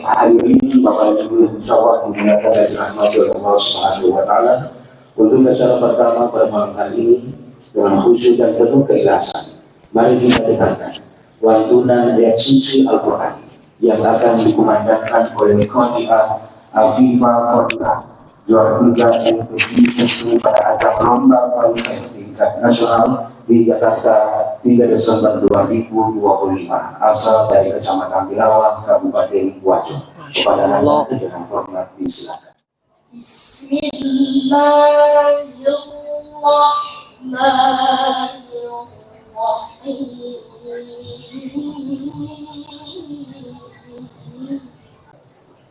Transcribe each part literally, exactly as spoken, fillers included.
Hadirin Bapak Ibu yang insyaallah dimuliakan dan dirahmati oleh Allah Subhanahu wa Ta'ala, untuk acara pertama pada malam hari ini, dengan khusyuk dan penuh keikhlasan, mari kita dengarkan lantunan ayat suci Al-Quran yang akan dikumandangkan oleh Qari'ah Afifah Qari'ah juara tiga M P G N P pada ajang lomba kualitas tingkat nasional di Jakarta, tiga Desember dua ribu dua puluh lima, asal dari Kecamatan Bilawa, Kabupaten Wajo. Kepada Masya Allah. Anak dengan hormat disilakan. Bismillahirrahmanirrahim.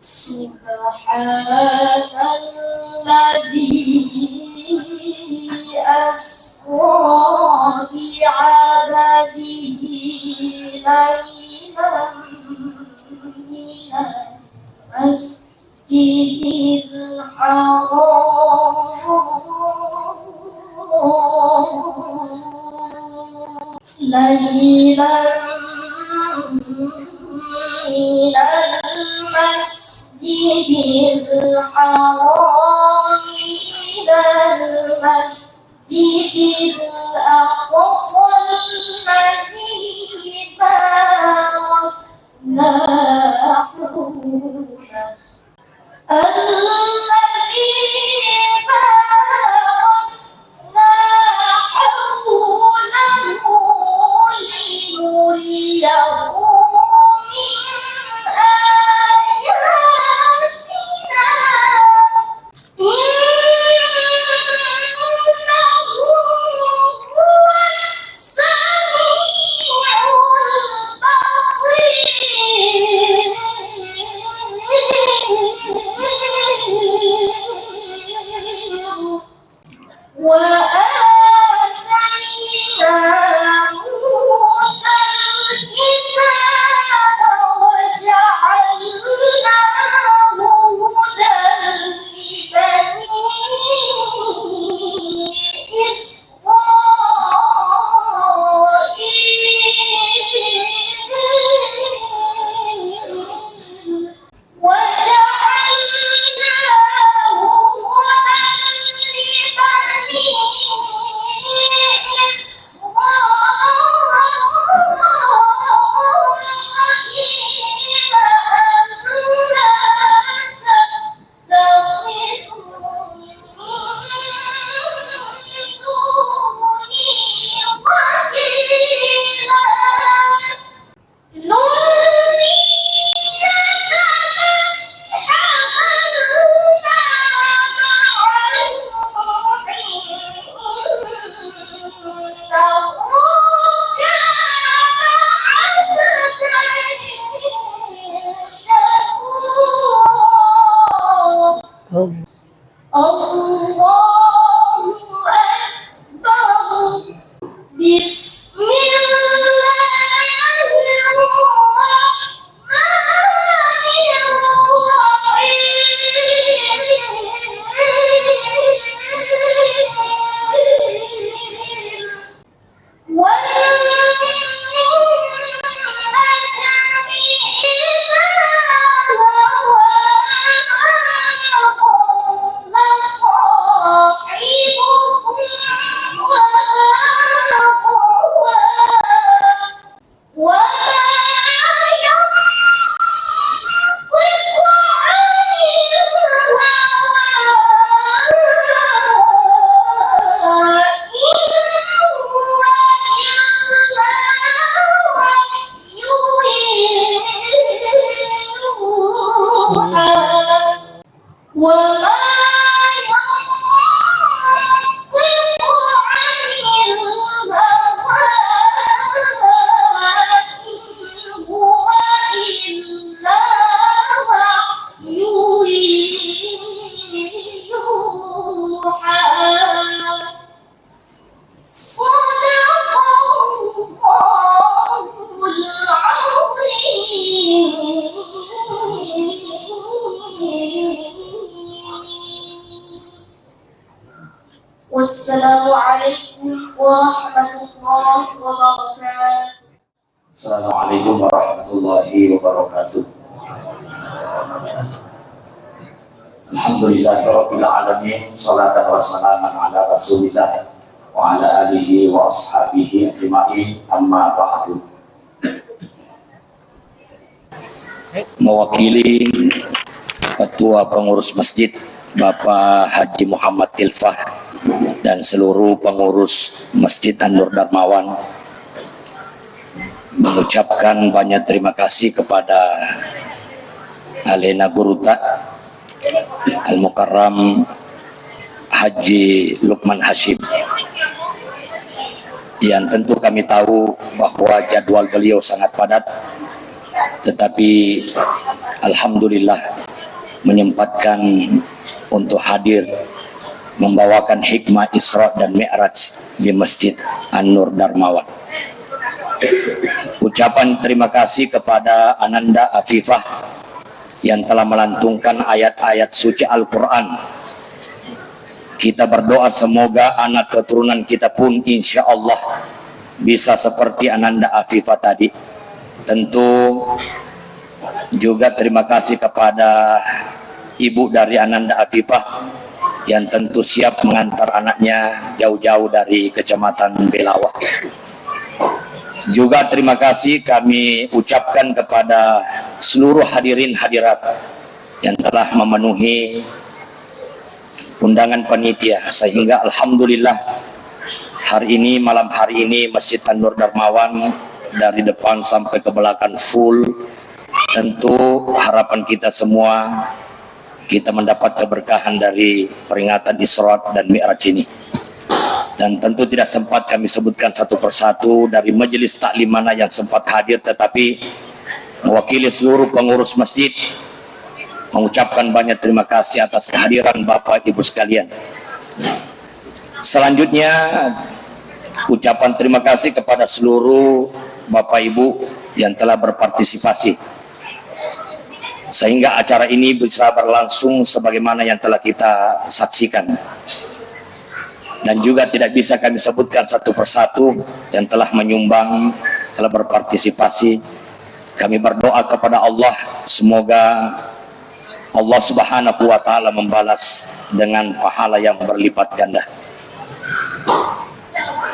سبحان الذي أسرى بعبده ليلا من المسجد الحرام ليلا من المسجد الحرام إلى المسجد الأقصى الذي باركنا حوله الذي باركنا حوله لنريه من آياتنا، إنه هو السميع البصير. وآتينا موسى الكتاب وجعلناه هدى لبني إسرائيل. وجعلناه هدى لبني إسرائيل ألا تتخذوا من دوني وكيلا. ذرية من حملنا مع نوح إنه كان عبدا شكورا. الله أكبر. بسم الله الرحمن الرحيم. والنجم إذا هوى. ما ضل صاحبكم وما غوى. وما ينطق عن الهوى. إن هو إلا وحي يوحى. وما ينطق عن الهوى، إن هو إلا وحي يوحى. صدق الله العظيم. والسلام عليكم ورحمة الله وبركاته. Assalamualaikum warahmatullahi wabarakatuh. Alhamdulillahirabbil alamin, salatan wa salaman ala Rasulillah wa ala alihi wa ashabihi ajma'in, amma ba'du. Mewakili Ketua Pengurus Masjid, Bapak Haji Muhammad Tilfah, dan seluruh pengurus Masjid An-Nur Darmawan, mengucapkan banyak terima kasih kepada alena guruta, Al-Mukarram Haji Lukman Hasyim, yang tentu kami tahu bahwa jadwal beliau sangat padat, tetapi alhamdulillah menyempatkan untuk hadir membawakan hikmah Isra dan Mi'raj di Masjid An-Nur Darmawan. Ucapan terima kasih kepada Ananda Afifah yang telah melantunkan ayat-ayat suci Al-Quran. Kita berdoa semoga anak keturunan kita pun insya Allah bisa seperti Ananda Afifah tadi. Tentu juga terima kasih kepada ibu dari Ananda Afifah yang tentu siap mengantar anaknya jauh-jauh dari Kecamatan Belawa. Juga terima kasih kami ucapkan kepada seluruh hadirin hadirat yang telah memenuhi undangan panitia, sehingga alhamdulillah hari ini, malam hari ini, Masjid An-Nur Darmawan dari depan sampai ke belakang full. Tentu harapan kita semua, kita mendapat keberkahan dari peringatan Isra dan Mi'raj ini. Dan tentu tidak sempat kami sebutkan satu persatu dari majelis taklim mana yang sempat hadir, tetapi mewakili seluruh pengurus masjid, mengucapkan banyak terima kasih atas kehadiran Bapak Ibu sekalian. Selanjutnya, ucapan terima kasih kepada seluruh Bapak Ibu yang telah berpartisipasi, sehingga acara ini bisa berlangsung sebagaimana yang telah kita saksikan. Dan juga tidak bisa kami sebutkan satu persatu yang telah menyumbang, telah berpartisipasi. Kami berdoa kepada Allah, semoga Allah Subhanahu wa Ta'ala membalas dengan pahala yang berlipat ganda.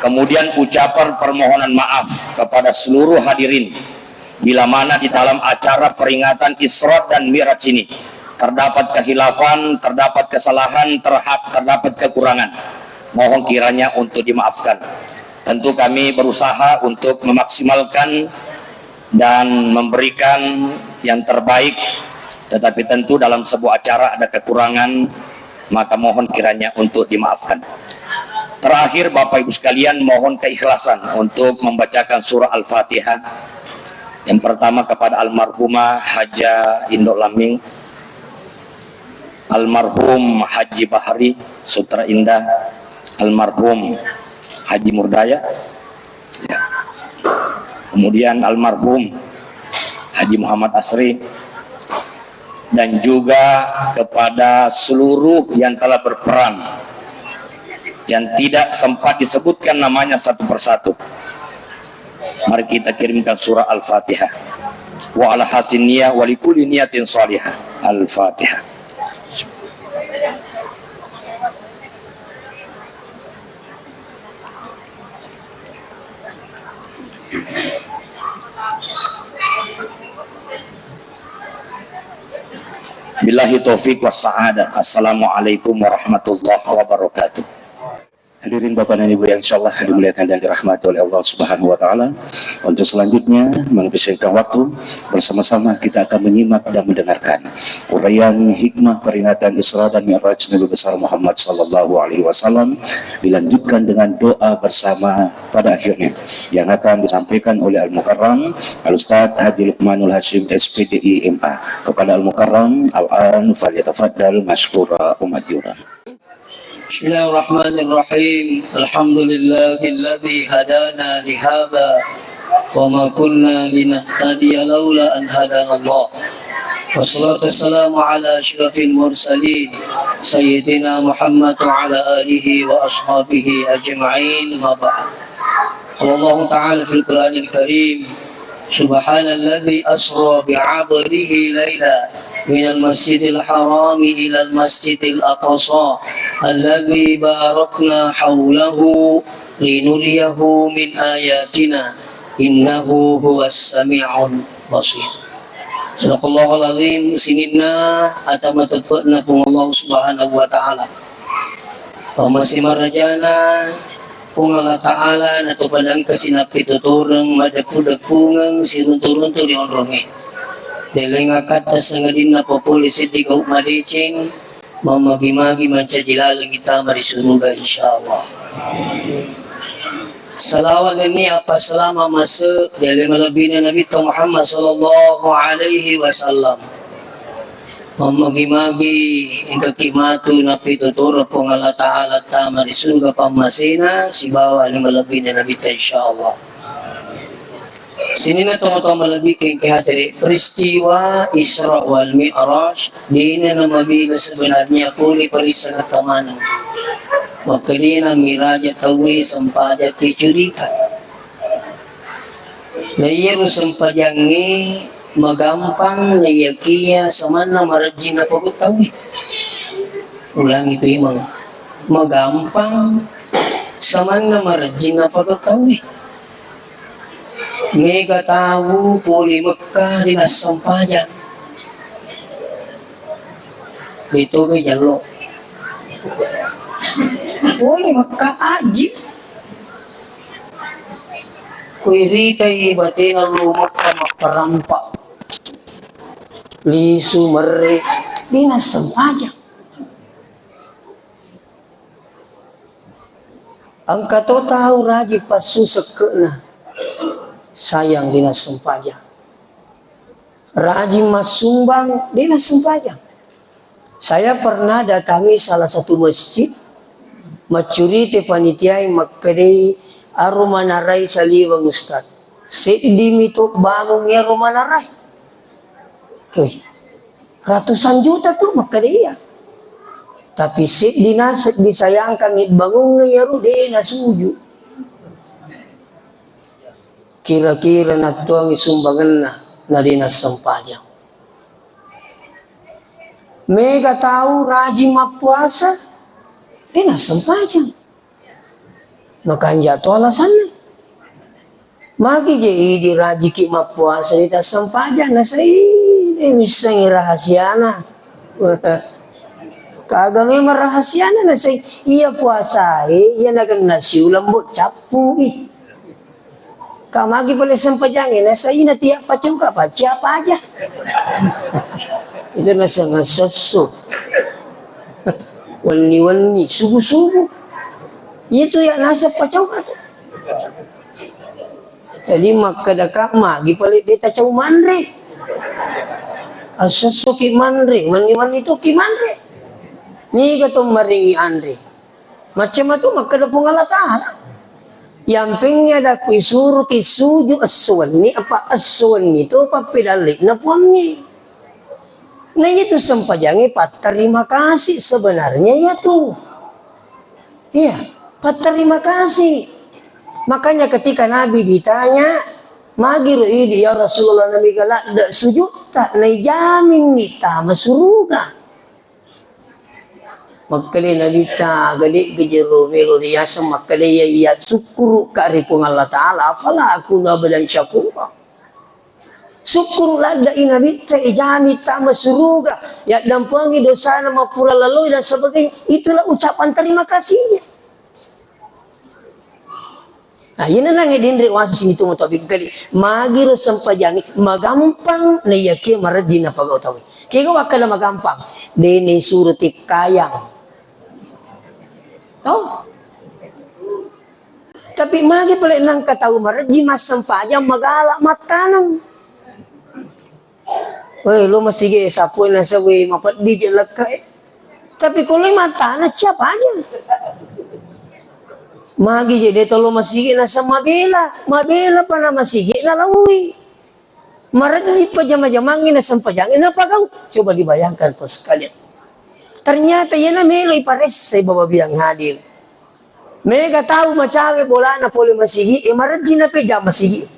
Kemudian, ucapan permohonan maaf kepada seluruh hadirin, bila mana di dalam acara peringatan Isra dan Mi'raj ini terdapat kehilafan, terdapat kesalahan, terhak, terdapat kekurangan, mohon kiranya untuk dimaafkan. Tentu kami berusaha untuk memaksimalkan dan memberikan yang terbaik, tetapi tentu dalam sebuah acara ada kekurangan, maka mohon kiranya untuk dimaafkan. Terakhir, Bapak Ibu sekalian, mohon keikhlasan untuk membacakan surah Al-Fatihah. Yang pertama kepada almarhumah Haja Indok Laming, almarhum Haji Bahri Sutra Indah, almarhum Haji Murdaya, ya. Kemudian almarhum Haji Muhammad Asri, dan juga kepada seluruh yang telah berperan, yang tidak sempat disebutkan namanya satu persatu. Mari kita kirimkan surah Al-Fatihah. Wa ala hasin niyah wa likulli niyatin salihah. Al-Fatihah. Billahi taufiq was sa'adah. Assalamualaikum warahmatullahi wabarakatuh. Hadirin Bapak dan Ibu yang insyaallah dimuliakan dan dirahmati oleh Allah Subhanahu wa Ta'ala. Untuk selanjutnya, menghabiskan waktu, bersama-sama kita akan menyimak dan mendengarkan uraian hikmah peringatan Isra dan Mi'raj Nabi besar Muhammad sallallahu alaihi wasallam, dilanjutkan dengan doa bersama pada akhirnya, yang akan disampaikan oleh Al-Mukarram Al-Ustaz Haji Lukmanul Hasyim, S P D I, M A. Kepada Al-Mukarram, al-an falyatafaddal masykuran wa ma'juran. بسم الله الرحمن الرحيم. الحمد لله الذي هدانا لهذا وما كنا لنهتدي لولا أن هدانا الله. والصلاة والسلام على أشرف المرسلين سيدنا محمد وعلى آله وأصحابه أجمعين. ما بعد. قال الله تعالى في القرآن الكريم: سبحان الذي أسرى بعبده ليلا من المسجد الحرام إلى المسجد الأقصى الذي باركنا حوله لنريه من آياتنا إنه هو السميع البصير. Sadaqallahul azim. Sininna ata mateppe'na Puang Allah Subhanahu wa Ta'ala. Pamase marajana Puang Allah Ta'ala, natopa engka sinappi tutureng, madeppu-deppungeng, siruntu-runtu ri onrongnge. Deleng akkatta sangadinna papole seddi gau madeceng, mammagi-magi mancaji laleng tama ri suruga, insyaallah. Salawat nenni appasalama mase ri ale malebbina Nabitta Muhammad sallallahu alaihi wasallam. Mammagi-magi engkaki matu napitutureng Puang Allah Ta'ala tama ri surga pammasena sibawa ale malebbina Nabitta, insyaallah. Sininna tomatoa malebbi engka hatere peristiwa Isra wal Mi'raj, dena namabela sebenarnya pole parissengetta maneng. Makkedena miraja tauwe sempajang kicurita. Na iyaro sempajangnge magampang naiyakiya samanna marejjing napagau tauwe. Ulangi tu imang, magampang samanna marejjing napagau tauwe. Mega tau pole Mekkah de nassempajang. Detoga jallo. Pole Mekkah aji. Kuiritai batena lo Mekkah mapparampa. Lisu merre. De nassempajang. Engka to tau rajing passu sekke'na, sayang de nassempajang. Rajing massumbang, de nassempajang. Saya pernah datangi salah satu masjid, maccurita panitiae makkedai, "Aro manarai saliweng, Ustaz." Seddimi to bangung iyaro manarai. Weh, ratusan juta tu makkeda iya. Tapi seddi naseng disayangkan ibbangungnge iyaro de nasuju. Kira-kira nattuangi sumbangenna na de nassempajang. Mega tau rajing mappuasa, de nassempajang. Makanja to alasanna. Magi je idi rajiki mappuasa de tassempajang, nasai de missengi rahasiana. Kaga memang rahasiana, nasai iya puasae, iya nagenna siuleng bo cappui. Ka magi pale sempajangnge, nasai na tiap pacauka paccia paja. Itu naseng sesso. Wenni-wenni, subuh-subuh. Itu ya naseng pacauka tu. Jadi makkedaka magi pale de tacau manre. Assessoki manre, wenni-wenni toki manre. Niga to maringi anre. Macam matu makkeda Puang Allah Ta'ala. Yampengnya dakku isuruki suju esso wenni apa esso wenni to pappedalle'na Puangnge. Nah, itu sempajangnge patterima kasih sebenarnya ya tu. Iya, patterima kasih. Makanya ketika Nabi ditanya, "Magi ro idi ya Rasulullah, namiga ladde sujutta naijaminni tama suruga?" Makkeda Nabitta, "Gade gejero melo riaseng makkeda iya, iya sukkuruka ri Puang Allah Ta'ala, afala akunu abdan syakura." Sukkuru ladde'i Nabitta, ijami tama suruga, yaddampengi dosana, mappura laloi dan sebagainya. Itulah ucapan terima kasihnya. Nah, iyana nangnge dinre wasi situ moto abikali. Magiro sempajangi, magampang naiyakia marejji napagau tauwe. Kega wakkada magampang? Dene suro tekkayang. Tau? Tapi magi pale nangka tau marejji massempajang magala mattaneng. Weh, lo masigi e sapu e nasawei mapeddi je lekka e. Tapi ko loi mattaneng siapa aja? Magi je de tolo masigi nasa mabela, mabela pa na masigi nalaui. Marejji pa jama-jamangngi nasempajangngi napagau. Coba dibayangkan, Pak, sekalian. Ternyata iyana melo iparessai Bapak Biang hadir. Mega tau macawe bolana pole masigi e, marejji napeja masigi.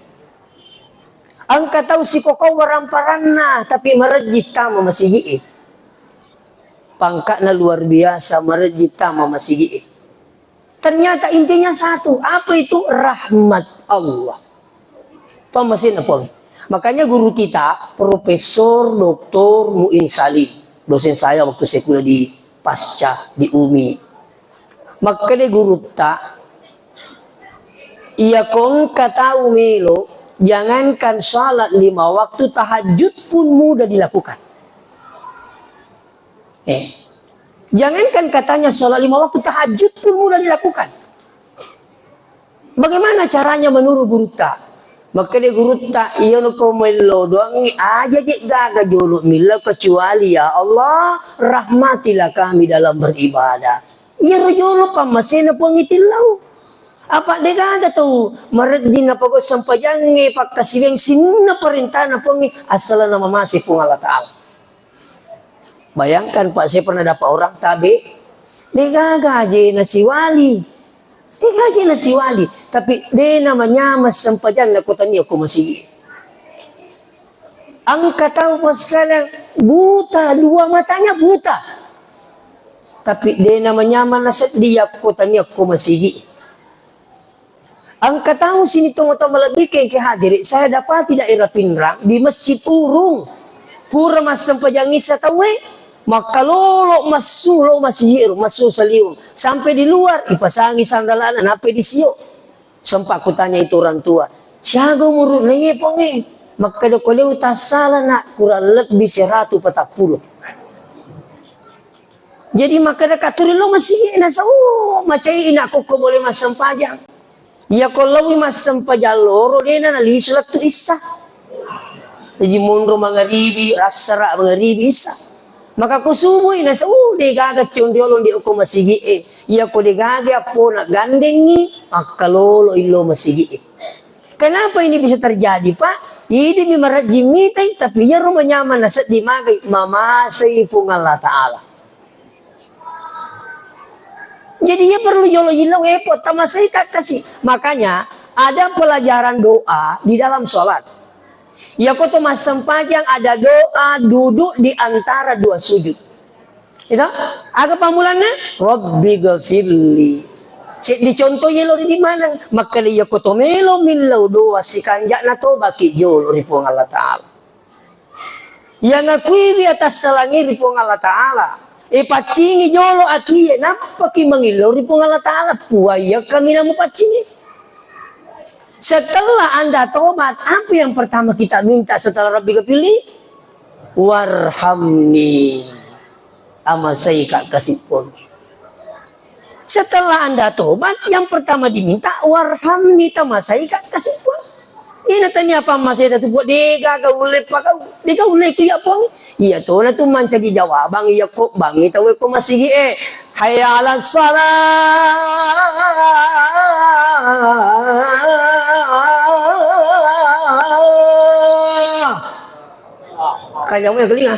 Engka tau sikokong waramparanna, tapi marejji tama masigi'e. Pangka'na luar biasa, marejji tama masigi'e. Ternyata intinya satu, apa itu? Rahmat Allah. Pammasena Puang. Makanya guru kita, Profesor Doktor Muin Salim, dosen saya waktu saya kuliah di Pasca, di umi. Makkeda gurutta, iyako engka tau melo, jangankan salat lima waktu, tahajud pun mudah dilakukan. Eh, jangankan katanya salat lima waktu, tahajud pun mudah dilakukan. Bagaimana caranya menurut gurutta? Makkeda gurutta, "Iya nako mello doangngi, aja je gaga jolo millau kecuali, ya Allah, rahmatilah kami dalam beribadah." Iyaro jolo pammasena Puang itillau. Apa de gaga tau marejjing napogau sempajangnge pakkasiwiang sininna parentana Puangnge, assalna mamase Puang Allah Ta'ala. Bayangkan, Pak, saya pernah dapat orang tabe, de gaga je nasiwali. De gaga je nasiwali. Tapi de namanyameng sempajanna ko tania ko masigi. Engka tau, Pak, sekarang buta, dua matanya buta. Tapi de namanyameng nasedding yakko tania ko masigi. Engka tau sini tomatoa malebbikeng ke hadiri, saya dapati daerah Pinrang di Masjid Urung. Pura massempajang Isa tauwe, makkalolo massu lo masigi ro, massu saliweng. Sampai di luar, ipasangi sandalana, nappai disio. Sempat kutanya itu orang tua, "Siaga umuruna ye, Ponge?" Makkeda, "Ko leu tassala, Nak, kurang lebbi seratu patappulo." Jadi makkeda katuri lo masigi, nasa, "Oh, macai ina kokko boleh massempajang." Iya ko lawi massempajang loro, dena nalisu lettu Isa. Jadi monro mangaribi, lassara mangaribi Isa. Maka ko subui nasa, "Uh, de gaga conriolong di okko masigi e." Iya ko de gaga appona gandengi, makkalolo illo masigi e. Kenapa ini bisa terjadi, Pak? Idi mi marejjing mitai, tapi iyaro manyameng nasedding magai, mamasei Puang Allah Ta'ala. Jadi, iya perlu jolo jillau, eh, po, tamasei ka kasi. Makanya, ada pelajaran doa di dalam sholat. Iya ko to massempajang ada doa duduk di antara dua sujud. Itu? Aga pammulanna? Rabbi gfirli. Seddi contoh yelo ri di mana? Makkeda iya ko to melo millau doa sikanja'na tobaki jolo ri Puang Allah Ta'ala. Iya ngakuiwi atassalangi ri Puang Allah Ta'ala. E, paccingi jolo atie, nappaki mangillau ri Puang Allah Ta'ala. Puaia kami namu paccingi. Setelah Anda tobat, apa yang pertama kita minta setelah Rabbi gfirli? Warhamni. Amasai ka kasi Puang. Setelah Anda tobat, yang pertama diminta, "Warhamni," tamasai ka kasi Puang. Ina tania pammaseta tu Puang, de gaga ulle pakau, de gaga ulle ku ya Puang. Iya tona tu mancaji jawabang iya ko bangi tau ko masigi e. Hayya 'alas shalah. Kajamu ya kelinga.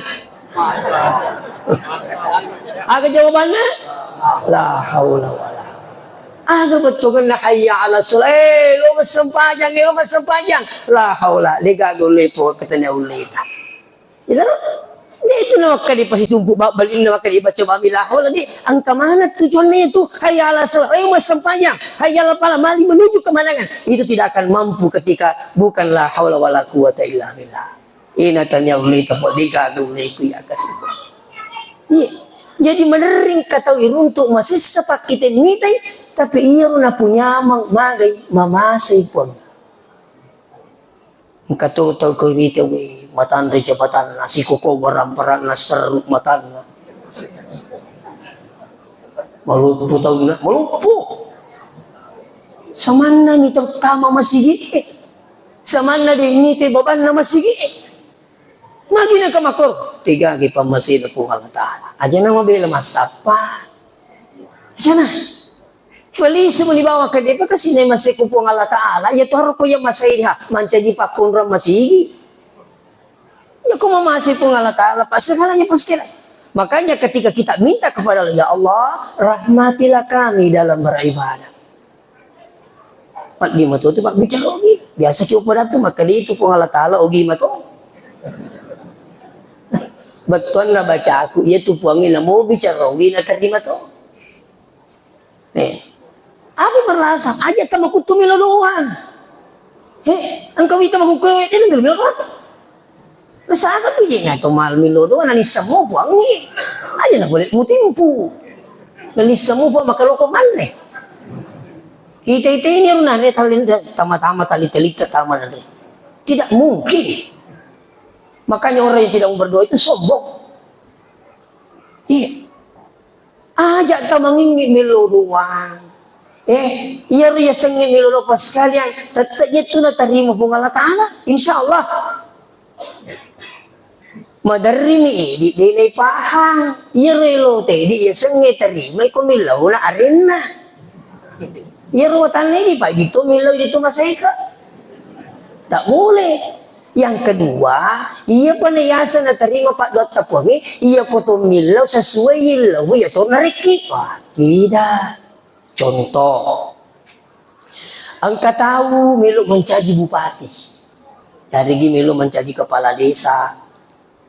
Aga jawabanna? La haula wala. Aga bettuanna hayya 'ala shalah? Eh, lo massempajang, eh, lo massempajang. La haula, de gaga ulle po katanya ulleta. Iya, de itu na makkeda pasitumpu babbalinna makkeda baca bami la haula, de engka mana tujuannya itu? Hayya 'ala shalah, ayo massempajang. Hayya 'alal falah, mali menuju kemenangan. Itu tidak akan mampu ketika bukan la haula wala quwwata illa billah. Ina tania ulleta po, de gaga ulle ku iya kasi. Iya. Jadi maderring ka tau iruntu masessa pakkite mitai, tapi iyaro napunyameng magai mamasei Puang. Engka to tau ko mita we matanre jabatanna, sikoko waramparanna, serru matanna. Maloppo taunna, maloppo. Samanna mita tama masigi e. Samanna de mita babanna masigi e. Magi na kamakor, tegage pammasena Puang Allah Ta'ala. Aja na mabela massappa. Aja na. Felisi meni bawang ke depa kasi na maseko Puang Allah Ta'ala. Ya toro ko ya masai ha, mancaji pakkonrang masigi. Ya ko mamase Puang Allah Ta'ala, pas segalanya pas kira. Makanya ketika kita minta kepada Allah, "Ya Allah, rahmatilah kami dalam beribadah." Pak di matu tu Pak bicara lagi. Biasa ki upada tu makkeda itu Puang Allah Ta'ala ogi mato. Bettuanna bacaku, iya tu Puangnge namo bicara ogi naterima to. Eh, apa merasa? Aja tama kuttu melo doang. Eh, engkau itu makukku, dia melo doang. Nasaba pi de' na to mal melo doang, nanissa mo Puangnge. Aja na boleh mutimpu. Nanissa mo Puang makaloko manne. Ita-ita ini harus nare talin-, tama-tama tali-, talita tama nare. Tidak mungkin. Makanya orang yang tidak mau berdoa itu sombong. Iya. Aja tamangingi melo doang. Eh, iyaro yasengnge melo doang pas sekalian, tette'je tu natarima Puang Allah Ta'ala, insya Allah. Maderrimi idi de' naipahang. Iyaro elote idi yasengnge tarimai ko mellauna arenna. Iyaro watanna idi pa idi to mellau idi to maseka. Tak boleh. Yang kedua, iya pa nayasa natarima paddoatta Puangnge, iya ko to millau sesuai illau iya to narekki. Wah, tidak. Contoh, engka tau melo mancaji bupati, yaregi melo mancaji kepala desa,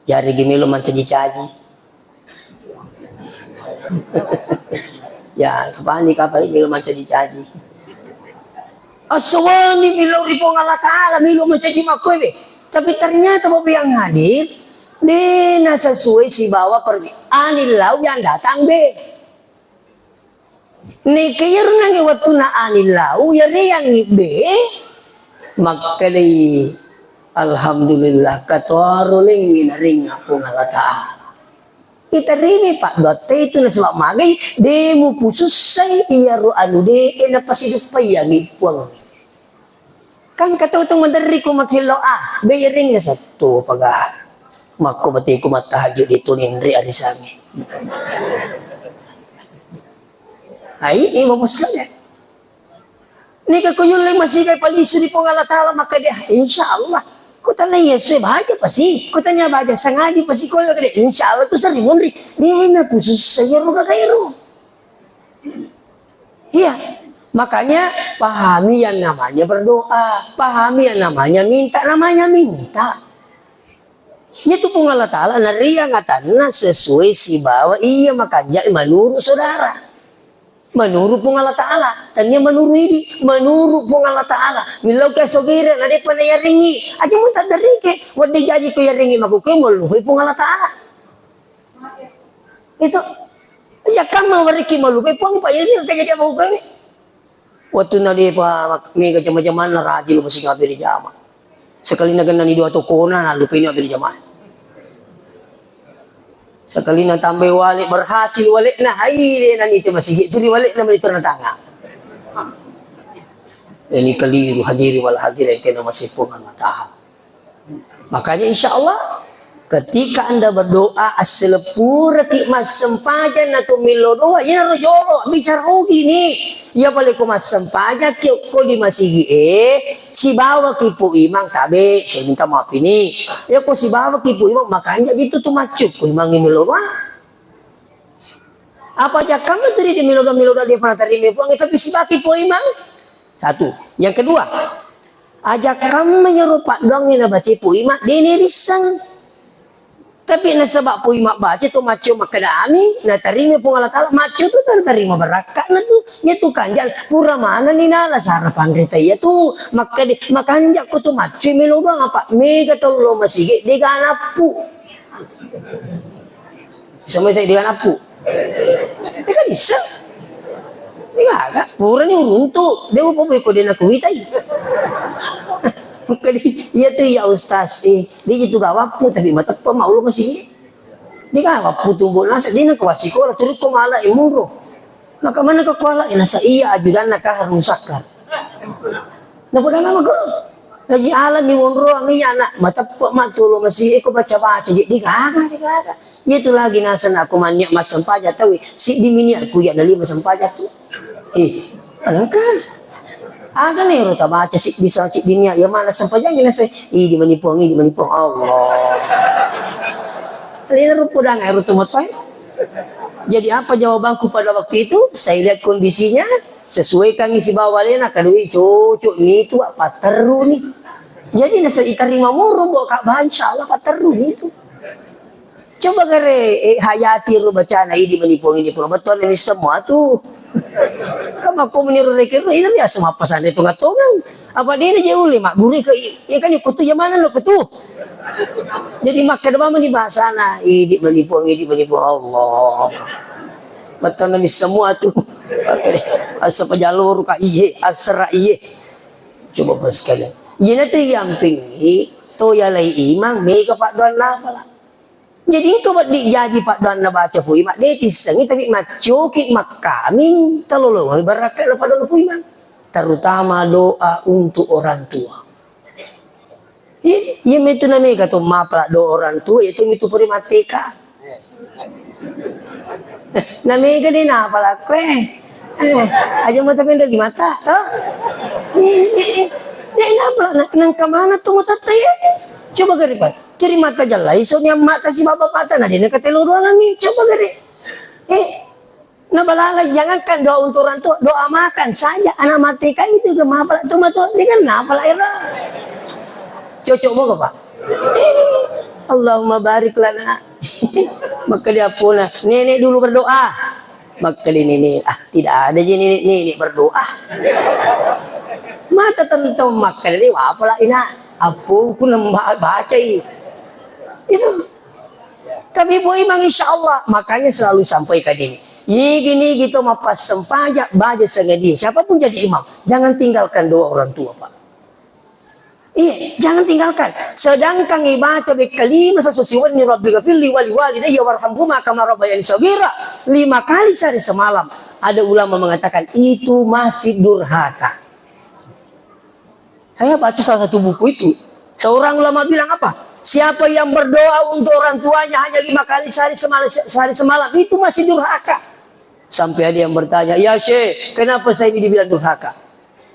yaregi melo mancaji caji. Ya, kapani kapang melo mancaji caji. Asawani melo ri Puang Allah Ta'ala, melo mancaji makkoe be. Tapi ternyata Bapak yang hadir, de' na sesuai sibawa perbi-, anillau yang datang be. Neke iyaro nange wettunna anillau, yareangngi be, makkedai, "Alhamdulillah, katuaro lengngi naringnga Puang Allah Ta'ala." Itarimai paddoatta itu nasaba magai, de' mupusussai iyaro anu de'e napasiduppaiangngi Puang. Kan katau tu maderri ko makello, ah, beiring settu paga. Makko bateku mattahajud itu ninri arisangi. Ai, ini bagus sekali. Neka ko yulle masih kai palisu di Puang Allah Ta'ala, maka dia, insya Allah. Ko tania sebaja pasi, ko tania baja sangadi pasi ko dia, insya Allah tu sering munri. Dia na khusus saya ruga kairu. Iya, makanya pahami yang namanya berdoa, pahami yang namanya minta, namanya minta. Iya tu Puang Allah Ta'ala nariang atanna sesuai sibawa iya makanja menurut saudara. Menurut Puang Allah Ta'ala, tania menurut idi, menurut Puang Allah Ta'ala. Millau ke sogere, na depa na yaringi. Aja mu tak derike, wadde jaji ko yaringi maku ke, melluhoi Puang Allah Ta'ala. Itu. Aja kamma wariki malu, eh, Puang, Pak, ini kejadian mau kami. Waktu na depa mega jama-jamanna rajin lo masih ngabiri jama. Sekali na genna ni dua tokona, na lupa ini ngabiri jama. Sekali na tambai wale, berhasil wale, na hai de na ni te masih tu di wale na melitur na tangan. Ini keliru hadiri wal hadiri yang kena masih Puang Allah Ta'ala. Makanya, insya Allah, ketika Anda berdoa, asseleppuraki massempajang na to millo doa, iyanaro jolo, bicara rugi ni. Iya pale ko massempajang ki ko di masigi e, sibawa ki Pu Imang tabe, saya minta maaf ini. Ya ko sibawa ki Pu Imang, makanya gitu tu maccu Pu Imang millo doa. Apa jakkamna tu di millo doa, millo doa dia pernah terima Puang, tapi sibawa ki Pu Imang. Satu. Yang kedua, aja kamma iyaro paddoangnge nabacai Pu Imang, de' nerisseng. Tapi nasaba Pu Imang baca tu macco makkeda amin, natarima Puang Allah Ta'ala, macco tu natarima barakka'na tu. Iya tu kanjal, pura manenni nala sara panrita iya tu. Makkeda, makanja ko tu macco melo doang apa? Mega tau lo masigi, de' ga nappu. Sama saya dengan aku. Dia kan bisa. Iya, kan? Pura ni uruntu. Dia mau pabui ko dia nak kuitai. Makanya, iya tu ya Ustaz, eh, dia gitu gak waktu, tapi mata pe mau lo masih. Dia gak waktu tunggu nasa, dia nak kuasi ko, turut ko malah imuro. Maka mana ke kuala, eh, nasa iya ajudan nak harun sakar. Nah, pada lama ko. Jadi alam ni wonroang iya anak, mateppe ma tu lo masih iko baca-baca, jadi gaga, gaga. Iya tu lagi naseng aku manyak massempajang tau, siddi minyak ku iya nalima sempajang tu. Eh, alangkah. Aga ne ro tabaca siddi sa siddi minyak, ya mana sempajang naseng, idi manipuang, idi manipuang Allah. Alena rupa dang air tu matai. Jadi apa jawabanku pada waktu itu? Saya lihat kondisinya, Sesuaikangngi sibawa alena, kadui cocok ni tu, Pak, patterru ni. Jadi nasa iterima moro, Mbok, Kak, bah, insya Allah patterru ni tu. Coba gare, eh, hayati ro bacana, idi mani Puang, idi Puang. Betul ni semua tu. Kama ko meni ro reke ro, ini biasa mappasanre tonga-tonga. Apa dia ni je uli, Mak? Guru ke, ya kan, ikut tu, yang mana lo tu? Jadi makkeda mani bahasana, idi mani Puang, idi mani Puang, Allah. Betul ni semua tu. Oke deh. Asa pajalur ka iye, asra iye. Coba pas sekali. Iyana tu yampingi, to yalai imang, mega paddoanna pala. Jadi engka wedding jaji paddoanna baca Puimang, de tissengi, tapi maccoki makkaming, talolongi barakka lo paddoanna Puimang. Terutama doa untuk orang tua. Iya, iya, metu namega to mapala doa orang tua, itu mitu puri mateka. Namega de napala kue. Eh, aja mata pendek di mata, toh? Iya, iya, iya. De napala, na-, nangka mana tu mata teh? Coba garipan. Kiri mata jalai, soalnya mata si bapak mata, nah, dia nak kata lu doang lagi. Coba gari. Eh, nah, balala, jangankan doa untuk orang tua, doa makan saja. Anak mati kan itu ke mapala tu, matu, dia kan napala era. Cocok mau, Pak? Eh, Allahumma barik lana. Maka dia pun, nenek dulu berdoa. Maka dia nenek, ah, tidak ada je nenek-nenek berdoa. Mata tentang maka dia apa lah, ina? Apa pun lembah baca itu. Tapi Puimang insya Allah, makanya selalu sampaikan ini. Yigi-nigi to mappassempajang, baja sengadia. Siapapun jadi imam, jangan tinggalkan doa orang tua, Pak. Iya, jangan tinggalkan. Sedangkan ibaca bekkalima sasusiwenni, Rabbi ghafirli wali walidayya warhamhuma kama rabbayani shaghira, lima kali sehari semalam. Ada ulama mengatakan itu masih durhaka. Saya baca salah satu buku itu. Seorang ulama bilang apa? Siapa yang berdoa untuk orang tuanya hanya lima kali sehari semalam, sehari semalam, itu masih durhaka. Sampai ada yang bertanya, "Ya Syekh, kenapa saya ini dibilang durhaka?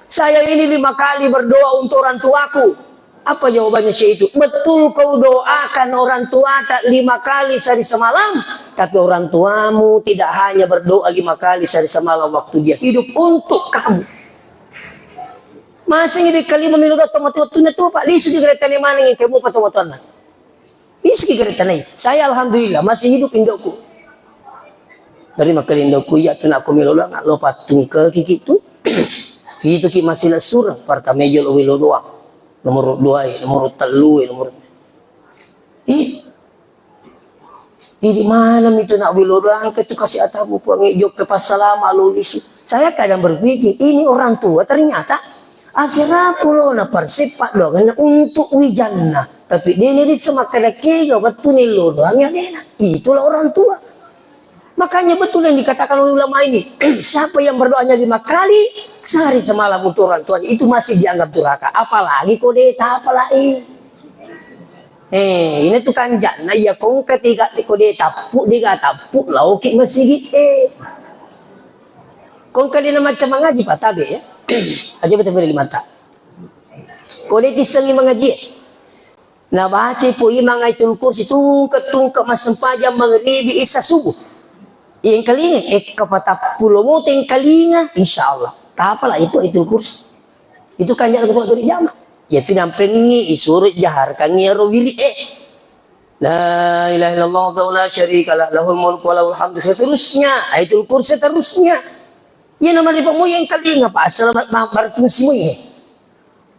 Saya ini lima kali berdoa untuk orang tuaku." Apa jawabannya Syekh itu? "Betul kau doakan orang tua tak lima kali sehari semalam, tapi orang tuamu tidak hanya berdoa lima kali sehari semalam waktu dia hidup untuk kamu." Masengi de kalima melo doa tomatoa wettunna tuo, Pak, lisu di kereta manengi kemu pa tomatoanna. Lisu ki kereta nai. Saya alhamdulillah masih hidup indokku. Dari makkeda indokku, iya tu nakko melo doang, lo pattungke kiki tu. Itu ki masih lesurang, pertama jolo melo doang. Nomor dua, nomor telu, nomor. Ih, Idi maneng mi tu nak welo doang ke tu kasih atamu Puang, eh, jokka passalama lo lisu. Saya kadang berpikir, ini orang tua ternyata asera pulona perseppa doanganna untuk wijanna. Tapi dia ni rissa makkeda kega wettu nello doang ya dena. Itulah orang tua. Makanya betul yang dikatakan oleh ulama ini, siapa yang berdoanya lima kali sehari semalam untuk orang tuanya, itu masih dianggap durhaka. Apalagi kode tapalai. Eh, ini tu kanja'na, iya kongka tiga, ko de tappu, de ga tappu, laoki masigi, eh. Kongka de namacca mangaji, Pak, tabe, ya. Aja betul beri mata. Ko de tissengi mangaji, eh. Nabaca Puimang Ayatul Kursi, tungke-tungke massempajang mangribi, isa, subuh. Iya engkalinga, eh, kapatappulo moto engkalinga, insya Allah. Tapala itu Ayatul Kursi. Itu kanja'na ketua turi jama. Iya tu nampengi isuro jaharkangi iyaro wiri e. La ilaha illallah wahdahu la syarika lah, lahul mulku wa lahul hamdu, seterusnya. Ayatul Kursi seterusnya. Iya nama ripa moye engkalinga, Pak, assalamat ma-, barakatuh si moye.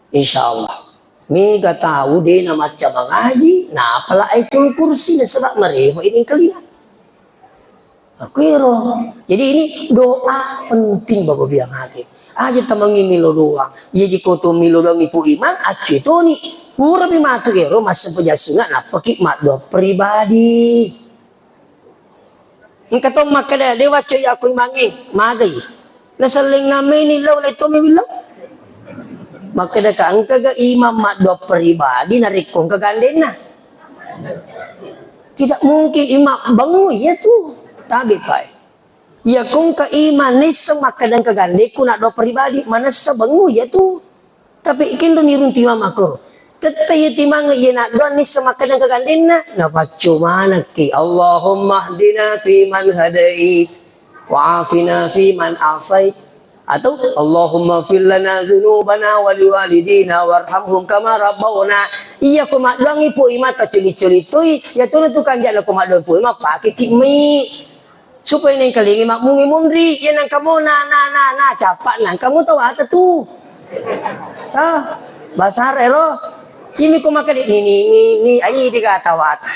Insya Allah. Mega tau de namacca mangaji, napala Ayatul Kursi nasaba marefa ini engkalinga. Akuero. Jadi ini doa penting Bapak bilang hati. Aja tamangi milo doang. Iya jiko to milo doang Ibu Imang, accu toni. Pura mi matu ero massempajang sunga nappaki maddoa pribadi. Engka to makkeda, de waccai aku imangnge, magai. Nasellengngang meni lao, lai tommi willau. Makkeda ka engkaga imang maddoa pribadi narekko engka gandenna. Tidak mungkin imang bangu iya tu. Tabe pae. Iya kongka imang nisseng makkeda engka gandekku naddoa pribadi, manessa bangu iya tu. Tapi kenro niruntu imang makkoro. Tette iya timange iya naddoa nisseng makkeda engka gandenna, napaccu manekki. Allahumma hdina fi man hadait, wa afina fi man afait, Atau, "Allahumma fir lana dzunubana wa liwalidina warhamhum kama rabbawna." Iya ko maddoangngi Puang Imang taccoli-coli toi, iya tona tu kanjana ko maddoang Puang Imang, pakeki mi. Supaya nengkalingi makmungi munri, iya nangka mo na, na, na, na, capa nangka mo tawata tu. Ah, basara ero. Kimi ko makkeda ni, ni, ni, ni, ai dikata wata.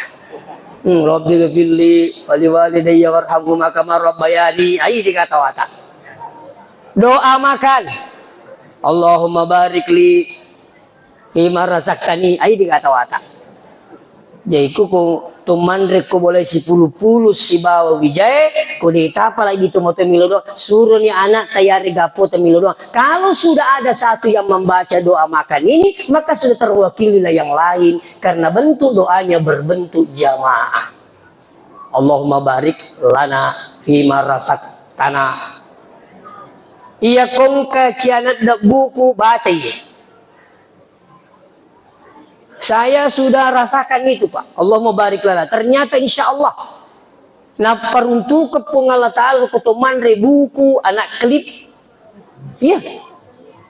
Hmm, Rabbi ghfirli wa liwalidayya warhamhuma kama rabbayani, ai dikata wata. Doa makan. Allahumma barik li fima razaqtani, ai dikata wata. Jadi ko, ko to manre ko boleh sipulu-pulu sibawa wijae, ko de tapa lagi to moto milo doang, suroni anak tayari gapo to milo doang. Kalau sudah ada satu yang membaca doa makan ini, maka sudah terwakililah yang lain karena bentuk doanya berbentuk jamaah. Allahumma barik lana fima razaqtana. Iya kongka cianedda buku baca iye. Saya sudah rasakan itu, Pak. Allahumma barik lana. Ternyata insya Allah naparuntukeng Puang Allah Ta'ala ko to manre buku, anak klip. Iya.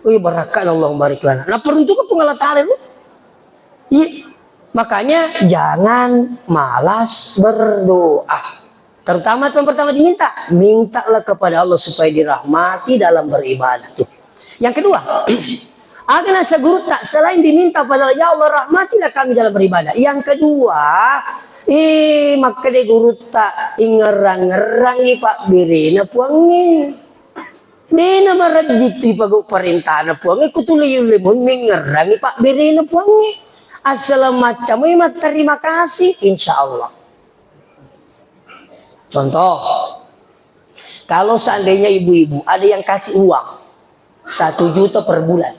Wih, barakka Allahumma barik lana. Naparuntukeng Puang Allah Ta'ala lu. Iya. Makanya jangan malas berdoa. Terutama yang pertama diminta, mintalah kepada Allah supaya dirahmati dalam beribadah. Tuh. Yang kedua, aga nasa gurutta selain diminta pada Allah, "Ya Allah, rahmatilah kami dalam beribadah." Yang kedua, eh, makkeda gurutta, ingerang-ngerangi pabberena Puangnge. Dena marejjitti pagau parentana Puangnge, kutuli yulle mengerrangi pabberena Puangnge. Asal macamai matterima kasih, insya Allah. Contoh, kalau seandainya ibu-ibu ada yang kasih uang satu juta per bulan,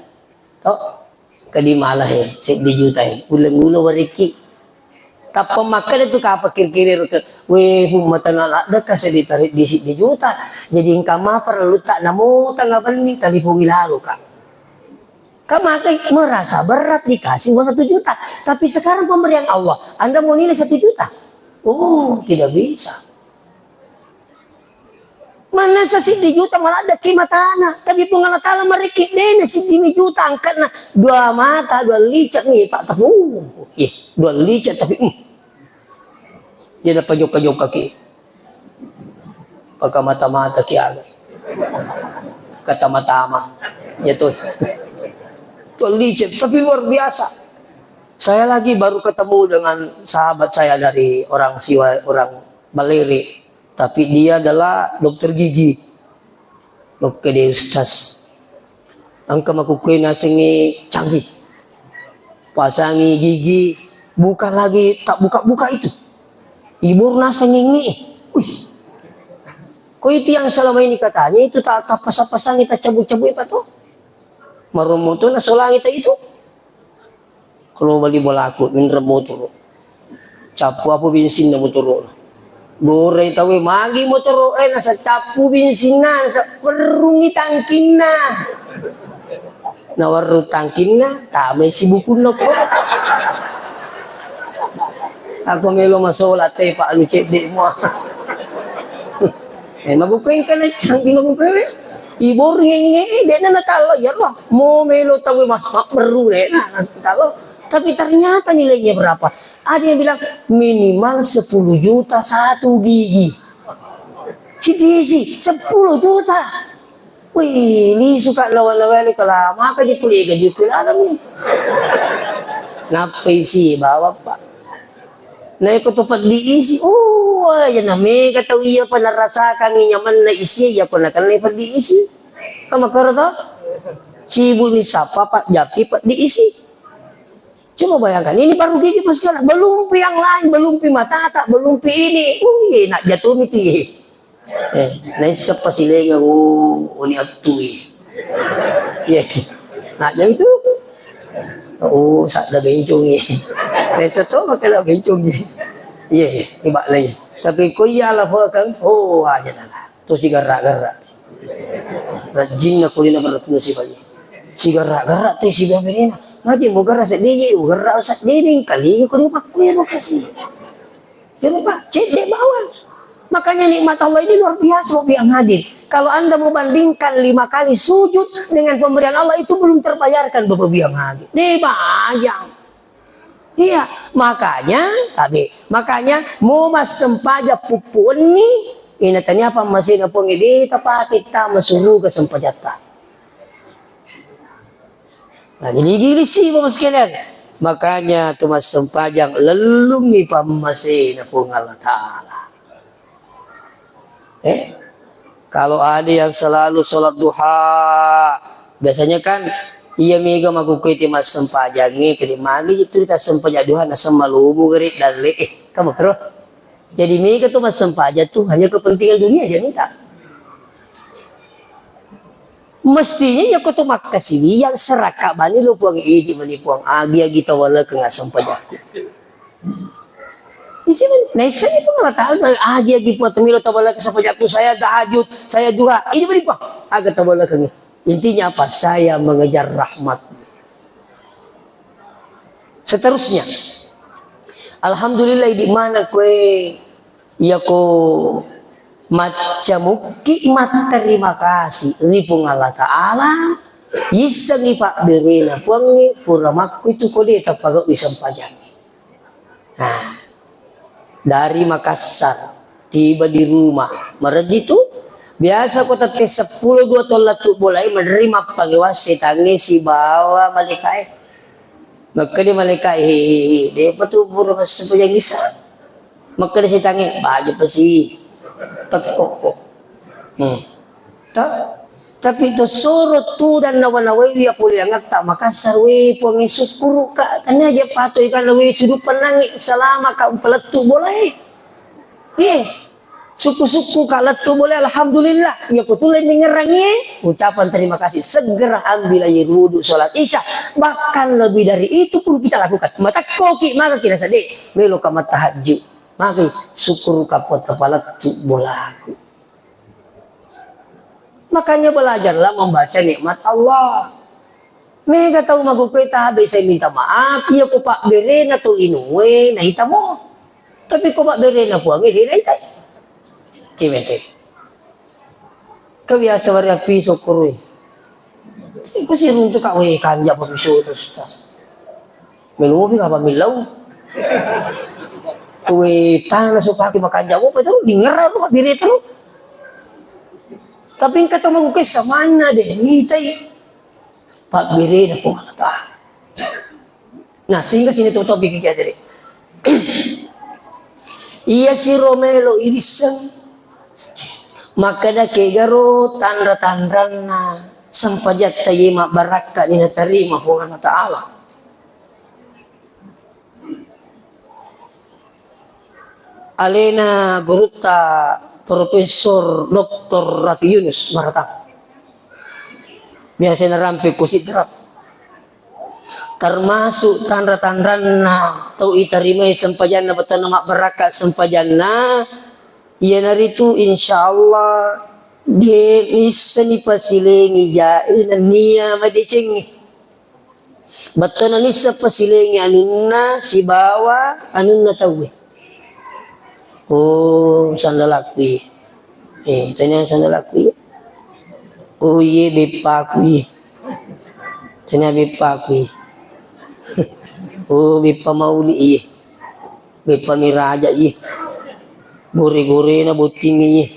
toh, kedi malah he, seddi juta he, uleng-uleng wariki. Tappa makkeda tu kapa kiri-kiri reke, "Weh, pumma tengah ladde ka seddi tarik di seddi juta. Jadi engka mapa relutta namo tengah benni talipongi lalo ka." Kan magai merasa berat dikasih uang satu juta. Tapi sekarang pemberian Allah, Anda mau nilai satu juta? Oh, tidak bisa. Manessa siddi juta maladde ki matana, tapi Puang Allah Ta'ala marekki dena siddi mi juta angkatna dua mata, dua licak mi, Pak, tapi, uh, ih, dua licak tapi, uh. Jadi pajokka-jokka ki. Paka mata-mata ki aga. Kata matama. Ya tuh. Dua licak, tapi luar biasa. Saya lagi baru ketemu dengan sahabat saya dari orang Siwa, orang Balere. Tapi dia adalah dokter gigi. Oke deh, Ustaz. Engka makukkue nasengnge canggih. Pasangi gigi, bukan lagi tak buka-buka itu. Ibor nasengnge nge. Wih. Ko itu yang selama ini katanya itu tak, tak pasang-pasangi, tak cabut-cabut apa tuh? Maromo tu nasolangi tak itu. Kalau bali bolaku, minreng motoro. Cappu apa bensinna motoro. Dorai tawe magi motoro, eh, nasa cappu bensinna, nasa perrungi tangkinna. Nawarru tangkinna, tamai si bukunna ko. Aku melo masola te, Pak, anu cedde mua. Eh, mabuka engka na canggih mabuka we. Ibor ngenge, eh, dena na talo, ya Allah. Mo melo tawe mas, mak beru dena, na talo. Tapi ternyata nilainya berapa? Ada yang bilang minimal sepuluh juta satu gigi. Siddi isi, sepuluh juta. Wih, lisu ka lawan-lawan kala, maka di kuliah gaji kuliah alam ni. Nappa isi bawa, Pak. Naiko to peddi isi, oh, aja na mega tau iya pa narasakangi nyamanna isi, iya ko nakenna peddi isi. Ka makkoro to? Cibu ni sapa, Pak, japi peddi isi. Coba bayangkan, ini baru gigi pas sekarang, belum pi yang lain, belum pi matata, belum pi ini. Uh, iya, nak jatuh mi tu, iya. Eh, naisseng pasilengeng, oh, oni attui. Iya. Nah, jadi itu. Oh, sadda bencong, iya. Naisseng to maka la bencong, iya. Iya, iya, ibak lagi. Tapi ko iya la fakang, oh, aja nala. To sigarra-garra. Rajinna kulina berfungsi bagi. Sigarra-garra te sibabenena. Ngaji mo garra seddi, garra seddi, kali ko dipakku ya lokasi. Jadi, Pak, cedde bawang. Makanya nikmat Allah ini luar biasa, Bapak yang hadir. Kalau Anda mau bandingkan lima kali sujud dengan pemberian Allah, itu belum terbayarkan, Bapak Biang Haji. Deh, bayang. Iya, makanya, tabe, makanya mau massempajang puppu wenni, ina tania pammasena Puang ede tapake tama suruga sempajatta. Nah, jadi gilisi, Bapak sekalian. Makanya tu massempajang lellungi pammasena Puang Allah Ta'ala. Eh, kalau ada yang selalu sholat duha, biasanya kan iya mega makkukkuae te massempajangnge, kede magi itu kita sempajang duha, naseng malumu gere dalle, eh, kamu kero. Jadi mega tu massempajang tu hanya kepentingan dunia aja minta. Mestinya iya ko tu makkasiwiyang serakka bani lo Puang, idi mani Puang, agi-agi tawalekeng assempajakku. Iji mani, naisseng itu mengatakan, agi-agi Puang temilo tawalekeng sempajakku, saya tahajud, saya duha, idi mani Puang, aga tawalekeng. Intinya apa? Saya mengejar rahmat. Seterusnya, alhamdulillah, idi mana kue, iya ko macca mukki matterima kasih ri Puang Allah Ta'ala, yissengi pabberena Puangnge, pura makku itu kode tapagau isempajang. Nah, dari Makassar, tiba di rumah, mereddi tu, biasa ko tette seppulo dua tollattu bolai menerima pangewang setangnge sibawa malaikae. Makkeda malaikae, "He, he, he, depa tu pura massempajang isa." Makkeda setangnge, "Baja pasi, tekko ko." Hmm. Ta-, tapi to soro tudang nawa-nawaiwi apoliangetta Makassar, we Puang, sukkuruka, tania aja pato ikanna we sudu pennangi salama ka umpalettu bolae. Ye, sukku-sukku ka lettu bolae, alhamdulillah. Iya ko tulle mengerangi, ucapan terima kasih, segera ambil air wudhu, sholat isya. Bahkan lebih dari itu pun kita lakukan. Matakkoki, maka kita sedih. Melo ka matahajju. Maka sukkuruka Puang tapalettu bolaku. Makanya belajarlah membaca nikmat Allah. Mega tau makkukue tabe sai minta maaf, iya ko pabberena to inue naitamo. Tapi ko pabberena Puangnge de naitai. Cimete. Kebiasa wari api sukkurui. Iku siruntu ka we kanja pa piso to, Ustaz. Melobi ka pamillau. Kuwe tana supaki makanja, oh, betul, dingera tu, pabbere tu. Tapi engka tau makkukue samanna de, mitai. Pabbere na Puang Allah Ta'ala. Nah, sehingga sini tutup bikin kita tadi. Iya siro melo irisseng. Makkeda kegaro tanra-tanranna sempajatta ye mabbarakka ni natarima Puang Allah Ta'ala. Alena gurutta Profesor Doktor Rafi Yunus Maratang. Biasa narampe ku Sidrap. Termasuk tanra-tanranna tau itarimai sempajanna, bettuanna mabbarakka sempajanna, iyanaritu insyaallah de nissani pasilengi jae nennia madecengnge. Bettuanna nisseng pasilengi anunna sibawa anunna tauwe. Oh, sandalakku iye. Eh, tania sandalakku iye. Oh, iye beppaku iye. Tania beppaku iye. Oh, beppa Mauli iye. Beppa Miraja iye. Gore-gorena botting iye.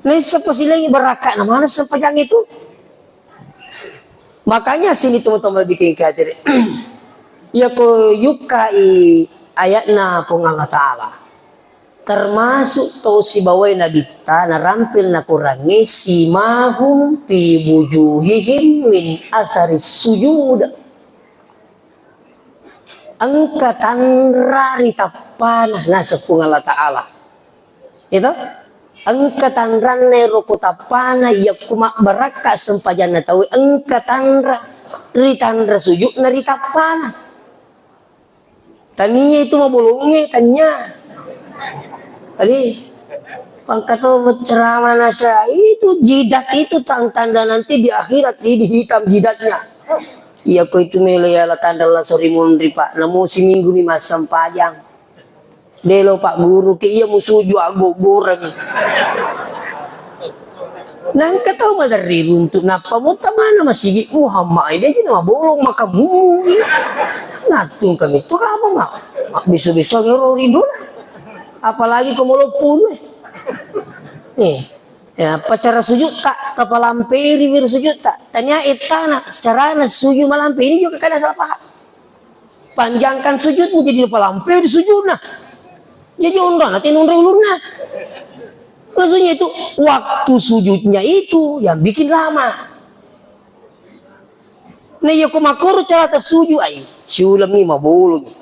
Naisseng pasilengi barakka'na maneng sempajangnge tu. Makanya sini teman-teman bikin kadir. Iya ko yukkai ayatna Puang Allah Ta'ala. Termasuk tau sibawai nabitta narampil nakurangi simahum fi wujuhihim min asaris sujud. Engka tanra ri tappana, naseng Puang Allah Ta'ala. Itu? Engka tanranna ero ko tappana, iya ku mabbarakka sempajanna tauwe, engka tanra ri tanra sujudna ri tappana. Tania itu mabolongnge, tania. Tadi, pangkato berceramah nasa, itu jidat itu tang-, tanda nanti di akhirat, ini hitam jidatnya. Iya ko itu melo yala tanda la sori munri, Pak. Namo siminggu mi massempajang. De lo Pak Guru ke iya musuju aggoggoreng. Nangka tau maderri runtu nappa motta mana masigi Muhammad ai de jina mabolong maka mumu. Nattung kami tu apa mak? Mak bisu-bisu ngero rindu. Apalagi ko molo pulu. Eh. Ya, apa cara sujud tak? Kapalamperi wir sujud tak? Tanya etana, secara sujud malampe ini juga kada salah paham. Panjangkan sujudmu jadi palamperi sujudna. Jadi onrona tenonre ulunna. Maksudnya itu waktu sujudnya itu yang bikin lama. Nah, iya ko makkoro carata sujud ai, siulemmi mabolongi.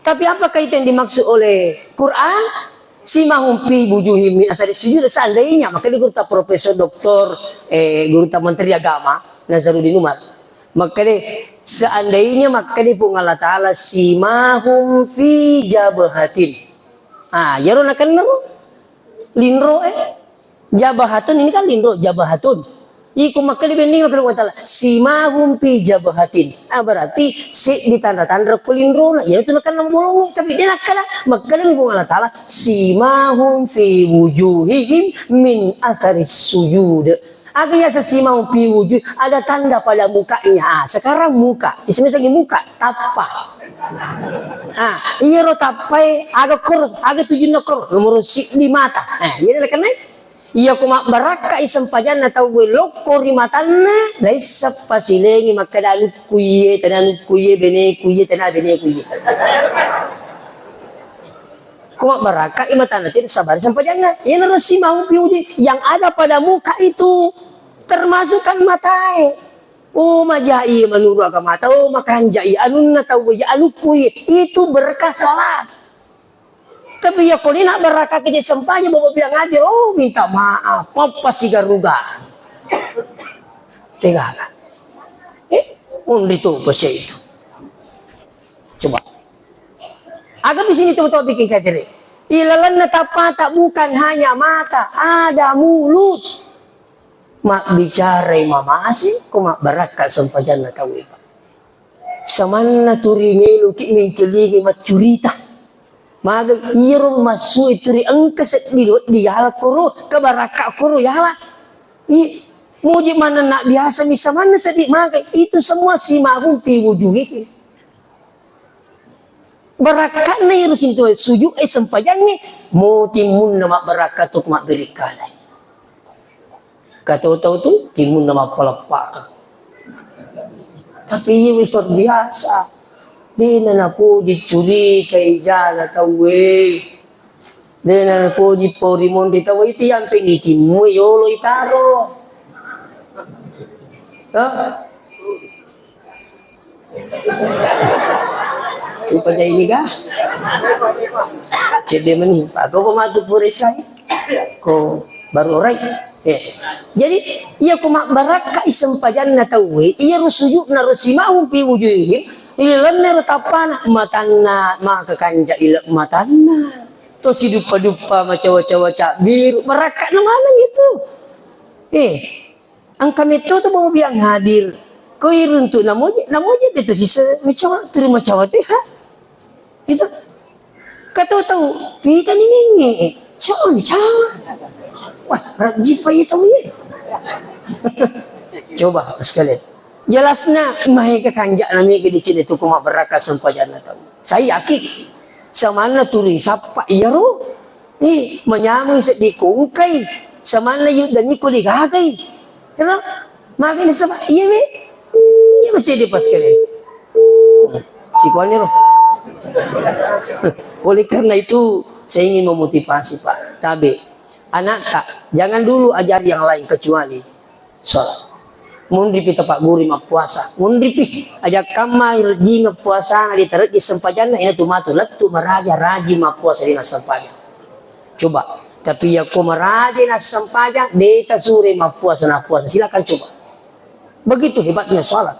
Tapi apakah itu yang dimaksud oleh Quran? Simahum fi wujuhim min athari sujud. Seandainya, maka di guru ta Profesor Doktor, eh, guru ta Menteri Agama Nazaruddin Umar, maka di seandainya maka di Puang Allah Taala simahum fi jabhatin. Ah, yaro nakenna ro linro eh. Jabahatun ini kan linro, jabahatun. Iko makkeda bending makkeda Allah Taala, simahum fi jabahatin. Ah, berarti seddi tanra-tanra ko linrona. Iya tu nakenna bolongi, tapi de nakkeda, makkeda mi Puang Allah Taala, simahum fi wujuhihim min atharis sujud. Aga yaseng simahum fi wujuh, ada tanda pada mukanya. Ah, sekarang muka, ismi lagi muka, tappa. Ah, iyaro tappai aga koro, aga tujunna koro, nomoro siddi mata. Ah, iya nakenna. Iya ko mabbarakkai sempajanna tauwe lokko ri matanna, naisseng pasilengi makkeda anukku iye, tena anukku iye, beneku iye, tena beneku iye. Ko mabbarakkai matanna, tidak sabar sempajanna. Iyanaro simahum fi wujuh, yang ada pada muka itu termasuk kan matae. Oh, majai menurut agama tau, makanjai anunna tau, ya anukku iye. Itu berkah salat. Tapi iya ko ni nak barakka ke sempajang, bawa bilang aja, oh, minta maaf, pappa sigaruga. Tega. Eh, undi tu pese itu. Coba. Aga di sini teman-teman bikin kayak tadi. Ilalanna tapata bukan hanya mata, ada mulut. Mabbicarai mamase ko mabbarakka sempajanna tauwe, Pak. Samanna turi meloki mengkelingi maccurita. Maga iyaro massue turi engka seddi wedding yala koro, kabarakka koro yala. I, muji manenna biasa mi samanna seddi maga. Itu semua simahum fi wujuhihim. Barakka'na iyaro sinto sujud e sempajangnge, mo timmunna mabbarakka tu ko mabbirikkana. Kato tau tu timmunna mappaleppaka. Tapi iya luar biasa. Dena napoji curikai jana tauwe. Dena napoji pori monri tauwe itu yang pengitimmu yolo itaro. Hah? Upajai niga? Cedde meni. Apa ko matu puresai? Ko baru orai. Eh. Jadi, iya ko mabbarakka i sempajanna tauwe, iya ro sujudna ro simahum fi wujuhihim, ilalanna ro tappana, matanna maka kanja ile matanna. To siduppa-duppa macawa-cawa cabbiru, barakka'na maneng itu. Eh. Engka metto tu bawa biang hadir. Ko iruntu namoje, namoje de tu sisa macawa, turu macawa tu ha. Itu. Kato tau, pita ni nenge. Cawa ni cawa. Wah, rajin pa iya tau ye. Coba sekalian. Jelasna, maega kanja na mega dicini tu ko mabbarakka sempajanna tau. Saya yakin. Samanna turi sappa iyaro. Eh, manyameng seddi ko engkai, samanna yuddangi ko degagai. Kena, magani saba, iya we. Iya macam dia pas kalian. Sikuannya loh. Oleh karena itu, saya ingin memotivasi, Pak. Tabe, anakka, jangan dulu ajari yang lain kecuali Salat. Munripi tapagguru mappuasa. Munripi. Aja kamma irejjingeng puasana, ditareddi sempajanna, ina tu matu lettu maraja rajin mappuasa di nassempajang. Coba. Tapi yakko maraja nassempajang, de tasuroi mappuasa, nappuasa. Silakan coba. Begitu hebatnya salat.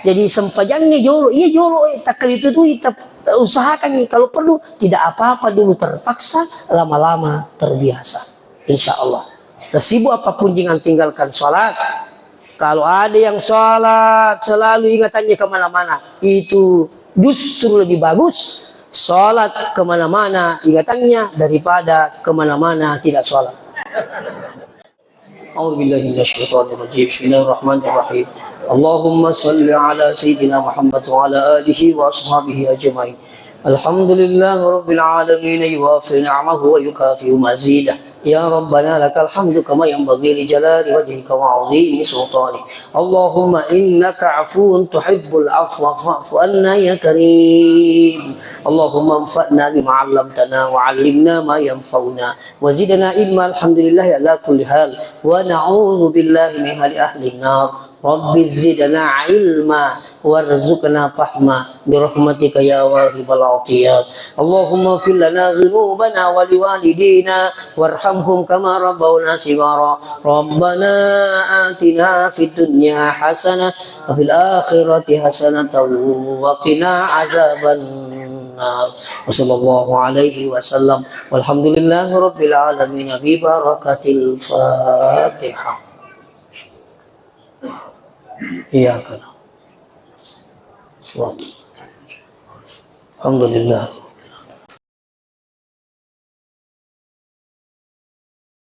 Jadi sempajangnge jolo, iya jolo, eh, takkalitutui, ta-, usahakan kalau perlu, tidak apa-apa dulu terpaksa, lama-lama terbiasa. Insya Allah. Sesibuk apapun jangan tinggalkan salat. Kalau ada yang salat selalu ingatannya kemana-mana, itu justru lebih bagus. Salat kemana-mana ingatannya daripada kemana-mana tidak salat. أعوذ بالله من الشيطان الرجيم. بسم الله الرحمن الرحيم. اللهم صل على سيدنا محمد وعلى آله وأصحابه أجمعين. الحمد لله رب العالمين، يوافي نعمه ويكافئ مزيده. يا ربنا لك الحمد كما ينبغي لجلال وجهك وعظيم سلطانك. اللهم إنك عفو تحب العفو فاعف عنا يا كريم. اللهم انفعنا بما علمتنا وعلمنا ما ينفعنا وزدنا علما. الحمد لله على كل حال، ونعوذ بالله من حال أهل النار. رب زدنا علما وارزقنا فهما برحمتك يا واهب العطيات. اللهم اغفر لنا ذنوبنا ولوالدينا وارحمهم كما ربونا صغارا. ربنا آتنا في الدنيا حسنة وفي الآخرة حسنة وقنا عذاب النار. وصلى الله عليه وسلم. والحمد لله رب العالمين ببركة الفاتحة. إياك نعبد. الحمد لله.